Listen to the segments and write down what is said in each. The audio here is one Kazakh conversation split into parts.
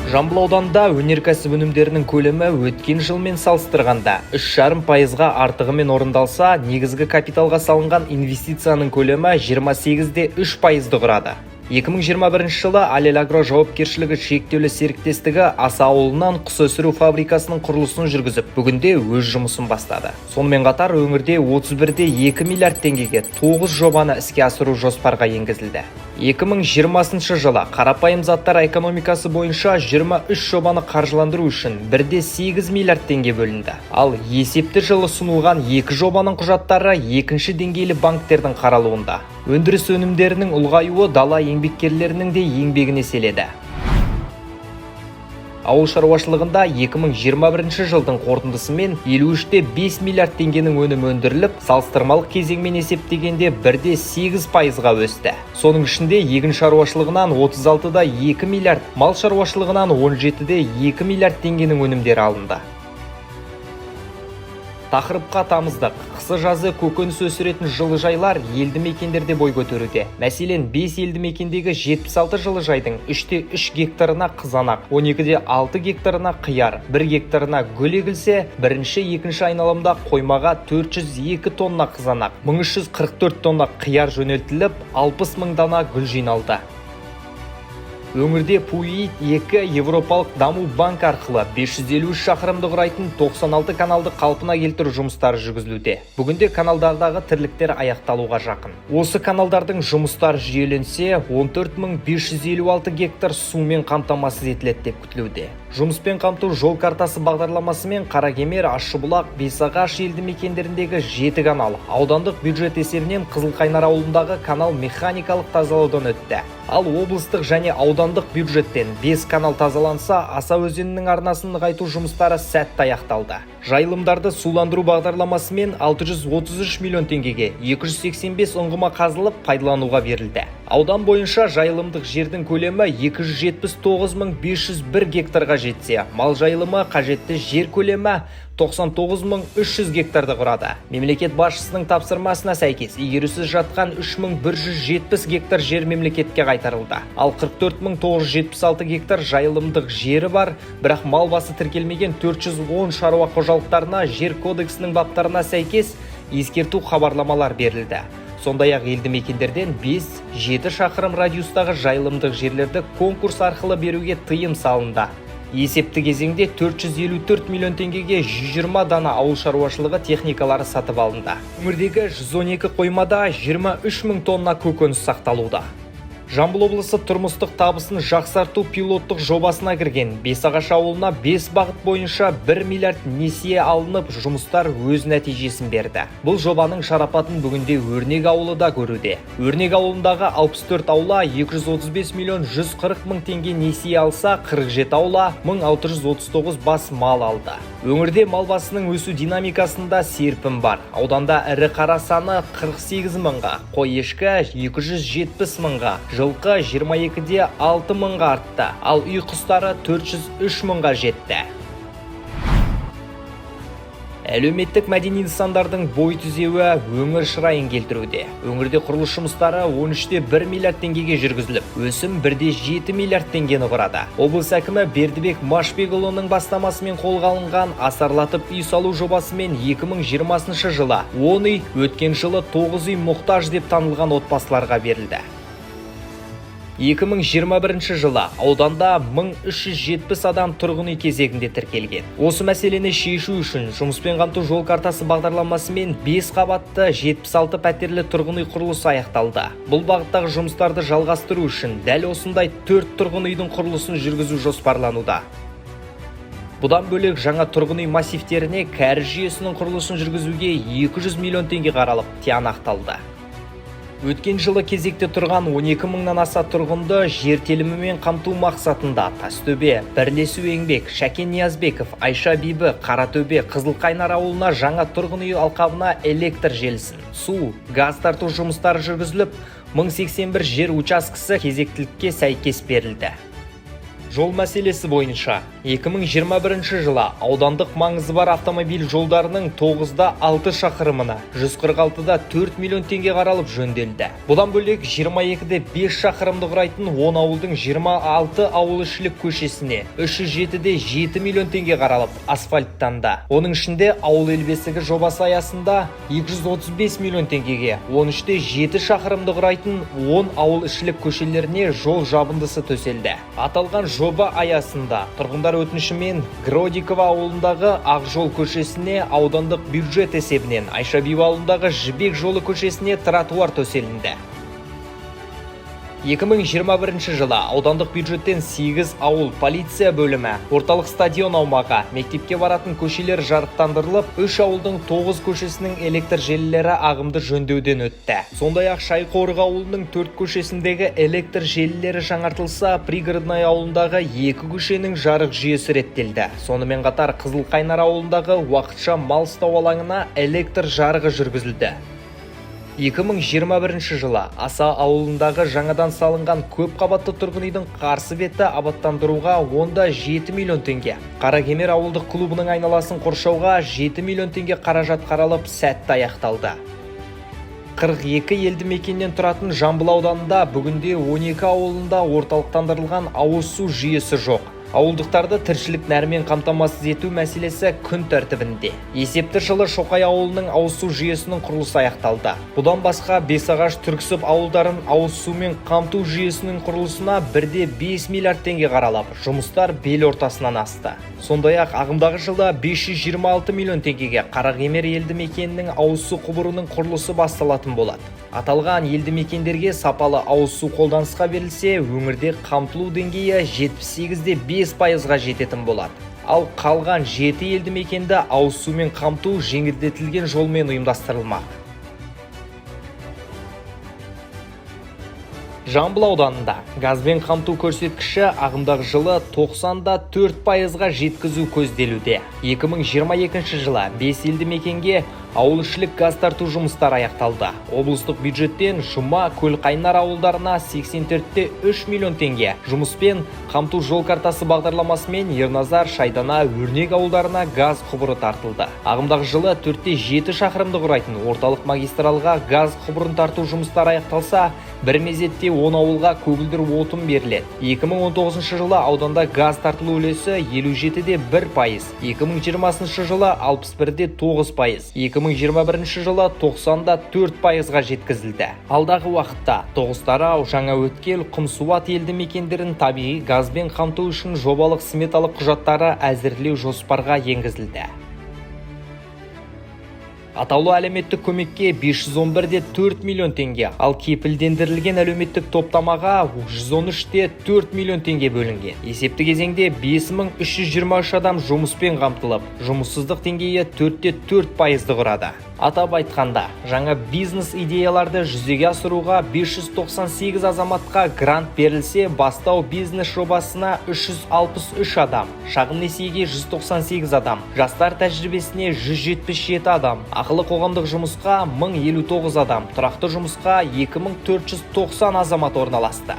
Жамбыл ауданында өнеркәсіп өнімдерінің көлемі өткен жылмен салыстырғанда 3,5 пайызға артығымен орындалса, негізгі капиталға салынған инвестицияның көлемі 28,3 пайызды құрады. 2021 жылы «Алел Агро» жауапкершілігі шектеулі серіктестігі Аса ауылынан құс өсіру фабрикасының құрылысын жүргізіп, бүгінде өз жұмысын бастады. Сонымен қатар өңірде 31,2 миллиард теңгеге 9 жобаны іске асыру жоспарға енгізілді. 2020 жылы қарапайым заттар экономикасы бойынша 23 жобаны қаржыландыру үшін 1,8 миллиард теңге бөлінді. Ал есепті жылы ұсынылған екі жобаның құжаттары екінші деңгейлі банктердің қаралуында. Өндіріс өнімдерінің ұлғаюы дала еңбеккерлерінің де еңбегін еселеді. Ауыл шаруашылығында 2021 жылдың қорытындысымен 53,5 миллиард теңгенің өнімі өндіріліп, салыстырмалық кезеңмен есептегенде 1,8 пайызға өсті. Соның ішінде егін шаруашылығынан 36,2 миллиард, мал шаруашылығынан 17,2 миллиард теңгенің өнімдері алынды. Тақырыпқа тамыздық. Қысы жазы көкөніс өсіретін жылыжайлар елді мекендерде бой көтеруде. Мәселен, 5 елді мекендегі 76 жылыжайдың 3,3 гектарына қызанақ, 12,6 гектарына қияр, 1 гектарына гүл егілсе, бірінші, екінші айналымда қоймаға 402 тонна қызанақ, 1344 тонна қияр жөнелтіліп, 60 мың дана гүл жиналды. Өңірде ПУИД 2 Европалық даму банк арқылы 553 шақырымды құрайтын 96 каналды қалпына келтіру жұмыстары жүргізілуде. Бүгінде каналдардағы тірліктер аяқталуға жақын. Осы каналдардың жұмыстары жүйеленсе, 14 556 гектар сумен қамтамасыз етіледі деп күтілуде. Жұмыспен қамту жол картасы бағдарламасымен Қаракемер, Ащыбұлақ, Бесағаш елді мекендеріндегі жеті канал, аудандық бюджет есебінен Қызылқайнар ауылындағы канал механикалық тазалаудан өтті. Ал облыстық және аудандық бюджеттен 5 канал тазаланса, Аса өзенінің арнасын нығайту жұмыстары сәтті аяқталды. Жайылымдарды суландыру бағдарламасымен 633 миллион теңгеге 285 ұңғыма қазылып, пайдалануға берілді. Аудан бойынша жайылымдық жердің көлемі 279 501 гектарға жетсе, мал жайылымы қажетті жер көлемі 99 300 гектарды құрады. Мемлекет басшысының тапсырмасына сәйкес игерусіз жатқан 3170 гектар жер мемлекетке қайтарылды. Ал 44 976 гектар жайылымдық жері бар, бірақ мал басы тіркелмеген 410 шаруа қожалықтарына жер кодексінің баптарына сәйкес ескерту хабарламалар берілді. Сондай-ақ елді мекендерден 5-7 шақырым радиустағы жайылымдық жерлерді конкурс арқылы беруге тыйым салынды. Есепті кезеңде 454 миллион теңгеге 120 дана ауыл шаруашылығы техникалары сатып алынды. Өңірдегі 112 қоймада 23 мың тонна көкөніс сақталуда. Жамбыл облысы тұрмыстық табысын жақсарту пилоттық жобасына кірген Бесағаш ауылына 5 бағыт бойынша 1 миллиард несие алынып, жұмыстар өз нәтижесін берді. Бұл жобаның шарапатын бүгінде Өрнек ауылы да көруде. Өрнек ауылындағы 64 аула 235 миллион 140 мың теңге несие алса, 47 аула 1639 бас мал алды. Өңірде мал басының өсу динамикасында серпін бар. Ауданда ірі қара саны 48 мыңға, қой ешкі 270 мыңға, жылқы 22-де 6 мыңға артты, ал үй құстары 403 мыңға жетті. Әлеуметтік мәдени нысандардың бой түзеуі өңір шырайын келтіруде. Өңірде құрылыс жұмыстары 13,1 миллиард теңгеге жүргізіліп, өсім 1,7 миллиард теңгені құрады. Облыс әкімі Бердібек Машбекұлының бастамасымен қолға алынған асарлатып үй салу жобасымен 2020 жылы 10 үй, өткен жылы 9 үй мұқтаж деп танылған отбасыларға берілді. 2021 жылы ауданда 1370 адам тұрғын үй кезегінде тіркелген. Осы мәселені шешу үшін жұмыспен қамту жол картасы бағдарламасымен 5 қабатты 76 пәтерлі тұрғын үй құрылысы аяқталды. Бұл бағыттағы жұмыстарды жалғастыру үшін дәл осындай 4 тұрғын үйдің құрылысын жүргізу жоспарлануда. Бұдан бөлек, жаңа тұрғын үй массивтеріне кәріз жүйесінің құрылысын жүргізуге 200 миллион теңге қаралып, тиянақталды. Өткен жылы кезекте тұрған 12 мыңнан аса тұрғынды жер телімімен қамту мақсатында Тастөбе, Бірлесу Еңбек, Шәкен Ниязбеков, Айша Бибі, Қаратөбе, Қызылқайнар ауылына жаңа тұрғын үй алқабына электр желісін, су, газ тарту жұмыстары жүргізіліп, 1081 жер учаскесі кезектілікке сәйкес берілді. Жол мәселесі бойынша 2021 жылы аудандық маңызы бар автомобиль жолдарының 9-да 6 шақырымына 146-да 4 миллион теңге қаралып жөнделді. Бұдан бөлек 22-де 5 шақырымды құрайтын 10 ауылдың 26 ауыл ішілік көшесіне 307-де 7 миллион теңге қаралып асфальттанды. Оның ішінде «Ауыл ел бесігі» жобасы аясында 235 миллион теңгеге 13-те 7 шақырымды құрайтын 10 ауыл ішілік көшелеріне жол жабындысы төселді. Аталған жоба аясында тұрғындар өтінішімен Гродикова ауылындағы Ақжол көшесіне аудандық бюджет есебінен, Айша бибі ауылындағы Жібек жолы көшесіне тротуар төселінді. 2021 жылы аудандық бюджеттен 8 ауыл, полиция бөлімі, орталық стадион аумағы, мектепке баратын көшелер жарықтандырылып, 3 ауылдың 9 көшесінің электр желілері ағымды жөндеуден өтті. Сондай-ақ Шайқорық ауылының 4 көшесіндегі электр желілері жаңартылса, Пригородный ауылындағы екі көшенің жарық жүйесі реттелді. Сонымен қатар Қызылқайнар ауылындағы уақытша мал ұстау алаңына электр жарығы жүргізілді. 2021 жылы Аса ауылындағы жаңадан салынған көп қабатты тұрғын үйдің қарсы беті абаттандыруға онда 7 миллион теңге, Қаракемер ауылдық клубының айналасын қоршауға 7 миллион теңге қаражат қаралып, сәтті аяқталды. 42 елді мекеннен тұратын Жамбыл ауданында бүгінде 12 ауылында орталықтандырылған ауыз су жүйесі жоқ. Ауылдықтарды тіршілік нәрімен қамтамасыз ету мәселесі күн тәртібінде. Есепті жылы Шоқай ауылының ауыз су жүйесінің құрылысы аяқталды. Бұдан басқа Бесағаш, Түрксіб ауылдарын ауыз сумен қамту жүйесінің құрылысына 1,5 миллиард теңге қаралып, жұмыстар бел ортасынан асты. Сондай-ақ ағымдағы жылда 526 миллион теңгеге Қаракемер елді мекенінің ауыз су құбырының құрылысы басталатын болады. Аталған елді мекендерге сапалы ауыз су қолданысқа берілсе, өңірде қамтылу деңгейі 78,5%-ға жететін болады. Ал қалған жеті елді мекенді ауыз сумен қамту жеңілдетілген жолмен ұйымдастырылмақ. Жамбыл ауданында газбен қамту көрсеткіші ағымдағы жылы 94%-ға жеткізу көзделуде. 2022 жылы 5 елді мекенге ауыл ішілік газ тарту жұмыстары аяқталды. Облыстық бюджеттен Жұма, Көлқайнар ауылдарына 84,3 миллион теңге, жұмыспен қамту жол картасы бағдарламасымен Ерназар, Шайдана, Өрнек ауылдарына газ құбыры тартылды. Ағымдағы жылы 4,7 шақырымды құрайтын орталық магистралға газ құбырын тарту жұмыстары аяқталса, бір мезетте 10 ауылға көгілдір отын беріледі. 2019 жылы ауданда газ тартылу үлесі 57,1%, 2020 жылы 61,9%, 2021 жылы 94%-ға жеткізілді. Алдағы уақытта Тоғызтарау, Жаңа Өткел, Құмсуат елді мекендерін табиғи газбен қамту үшін жобалық сметалық құжаттары әзірлеу жоспарға енгізілді. Атаулы әлеуметтік көмекке 511,4 миллион теңге, ал кепілдендірілген әлеуметтік топтамаға 113,4 миллион теңге бөлінген. Есепті кезеңде 5323 адам жұмыспен қамтылып, жұмыссыздық деңгейі 4,4%-ды құрады. Атап айтқанда, жаңа бизнес идеяларды жүзеге асыруға 598 азаматқа грант берілсе, бастау бизнес жобасына 363 адам, шағын несиеге 198 адам, жастар тәжірибесіне 177 адам, ақылы қоғамдық жұмысқа 1059 адам, тұрақты жұмысқа 2490 азамат орналасты.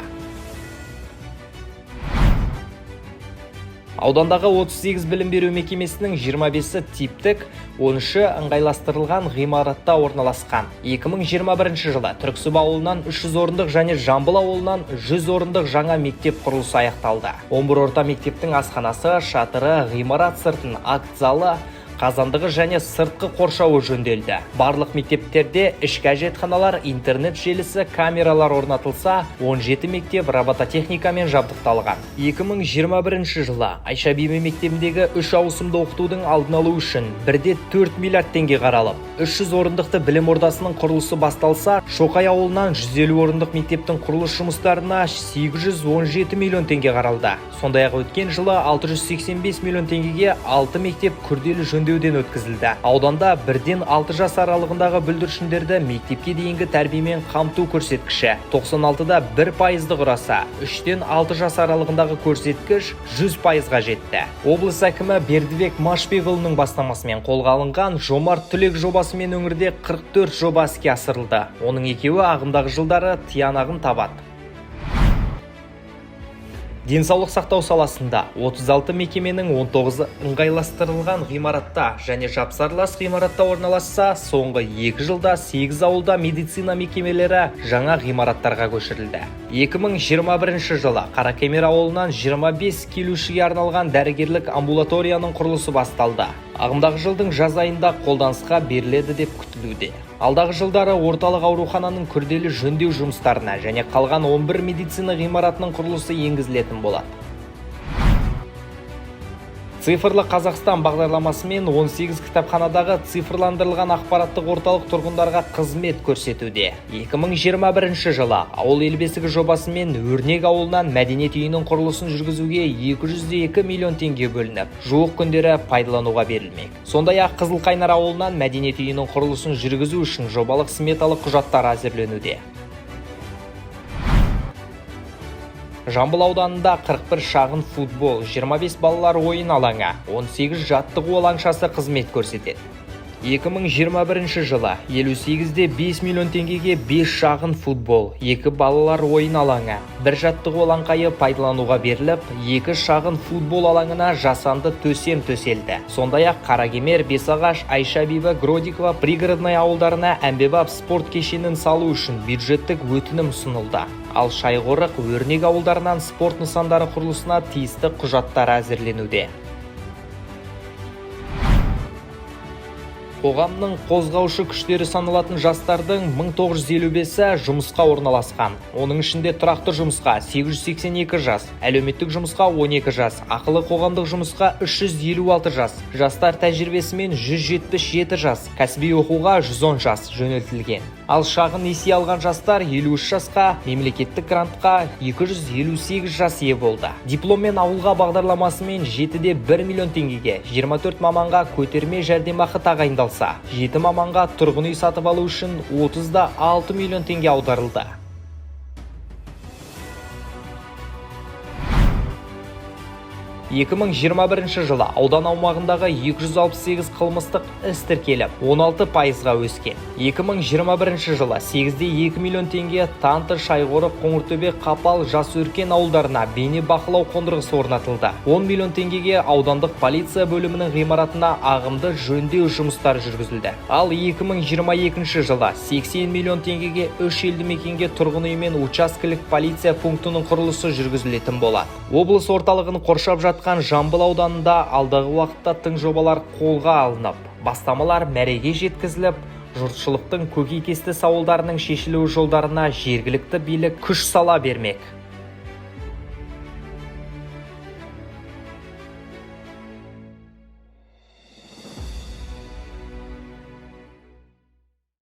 Аудандағы 38 білім беру мекемесінің 25-і типтік, 13-і ыңғайластырылған ғимаратта орналасқан. 2021 жылы Түрксіб ауылынан 300 орындық және Жамбыл ауылынан 100 орындық жаңа мектеп құрылысы аяқталды. 11 орта мектептің асханасы, шатыры, ғимарат сыртын, акт залы, қазандығы және сыртқы қоршауы жөнделді. Барлық мектептерде ішкі әжетханалар, интернет желісі, камералар орнатылса, 17 мектеп робототехникамен жабдықталған. 2021 жылы Айша бибі мектебіндегі үш ауысымды оқытудың алдын алу үшін 1,4 миллиард теңге қаралып, 300 орындықты білім ордасының құрылысы басталса, Шоқай ауылынан 150 орындық мектептің құрылыс жұмыстарына 817 миллион теңге қаралды. Сондай-ақ өткен жылы 685 миллион теңгеге 6 мектеп күрделі жөндеуден өткізілді. Ауданда бірден 6 жас аралығындағы бүлдіршіндерді мектепке дейінгі тәрбиемен қамту көрсеткіші 96,1%-ды құраса, 3-тен 6 жас аралығындағы көрсеткіш 100%-ға жетті. Облыс әкімі Бердібек Машбекұлының бастамасымен қолға алынған «Жомарт түлек» жобасымен өңірде 44 жоба іске асырылды. Оның екеуі ағымдағы жылдары тиянағын табады. Денсаулық сақтау саласында 36 мекеменің 19-ы ыңғайластырылған ғимаратта және жапсарлас ғимаратта орналасса, соңғы 2 жылда 8 ауылда медицина мекемелері жаңа ғимараттарға көшірілді. 2021 жылы Қаракемер ауылынан 25 келушіге арналған дәрігерлік амбулаторияның құрылысы басталды. Ағымдағы жылдың жаз айында қолданысқа беріледі деп күтілуде. Алдағы жылдары орталық аурухананың күрделі жөндеу жұмыстарына және қалған 11 медицина ғимаратының құрылысы енгізілетін болады. Цифрлы Қазақстан бағдарламасымен 18 кітапханадағы цифрландырылған ақпараттық орталық тұрғындарға қызмет көрсетуде. 2021 жылы «Ауыл – ел бесігі» жобасымен Өрнек ауылынан мәдениет үйінің құрылысын жүргізуге 202 миллион теңге бөлініп, жуық күндері пайдалануға берілмек. Сондай-ақ Қызылқайнар ауылынан мәдениет үйінің құрылысын жүргізу үшін жобалық сметалық құжаттар әзірленуде. Жамбыл ауданында 41 шағын футбол, 25 балалар ойын алаңы, 18 жаттығу алаңшасы қызмет көрсетеді. 2021 жылы 58-де 5 миллион теңгеге 5 шағын футбол, 2 балалар ойын алаңы, бір жаттығу алаңқайы пайдалануға беріліп, 2 шағын футбол алаңына жасанды төсем төселді. Сондай-ақ Қаракемер, Бесағаш, Айша Бибі, Гродикова, Пригородный ауылдарына әмбебап спорт кешенін салу үшін бюджеттік өтінім ұсынылды. Ал Шайқорық, Өрнек ауылдарынан спорт нысандары құрылысына тиісті құжаттар әзірленуде. Қоғамның қозғаушы күштері саналатын жастардың 1955-і жұмысқа орналасқан. Оның ішінде тұрақты жұмысқа 882 жас, әлеуметтік жұмысқа 12 жас, ақылы қоғамдық жұмысқа 356 жас, жастар тәжірибесімен 177 жас, кәсіби оқуға 110 жас жөнелтілген. Ал шағын несие алған жастар 53 жасқа, мемлекеттік грантқа 258 жас ие болды. «Дипломмен ауылға» бағдарламасымен 7-де 1 миллион теңгеге 24 маманға көтерме жәрдемақы тағайындалса, 7 маманға тұрғын үй сатып алу үшін 30-да 6 миллион теңге аударылды. 2021 жылы аудан аумағындағы 268 қылмыстық іс тіркеліп, 16%-ға өскен. 2021 жылы 8,2 миллион теңге Танты, Шайқорық, Қоңыртөбе, Қапал, Жасөркен ауылдарына бейне бақылау қондырғысы орнатылды. 10 миллион теңгеге аудандық полиция бөлімінің ғимаратына ағымды жөндеу жұмыстары жүргізілді. Ал 2022 жылы 80 миллион теңгеге үш елді мекенге тұрғын үй мен учаскелік полиция пунктінің құрылысы жүргізілетін болады. Облыс орталығын қоршап жатқан Жамбыл ауданында алдағы уақытта тың жобалар қолға алынып, бастамалар мәреге жеткізіліп, жұртшылықтың көкейкесті сауалдарының шешілу жолдарына жергілікті билік күш сала бермек.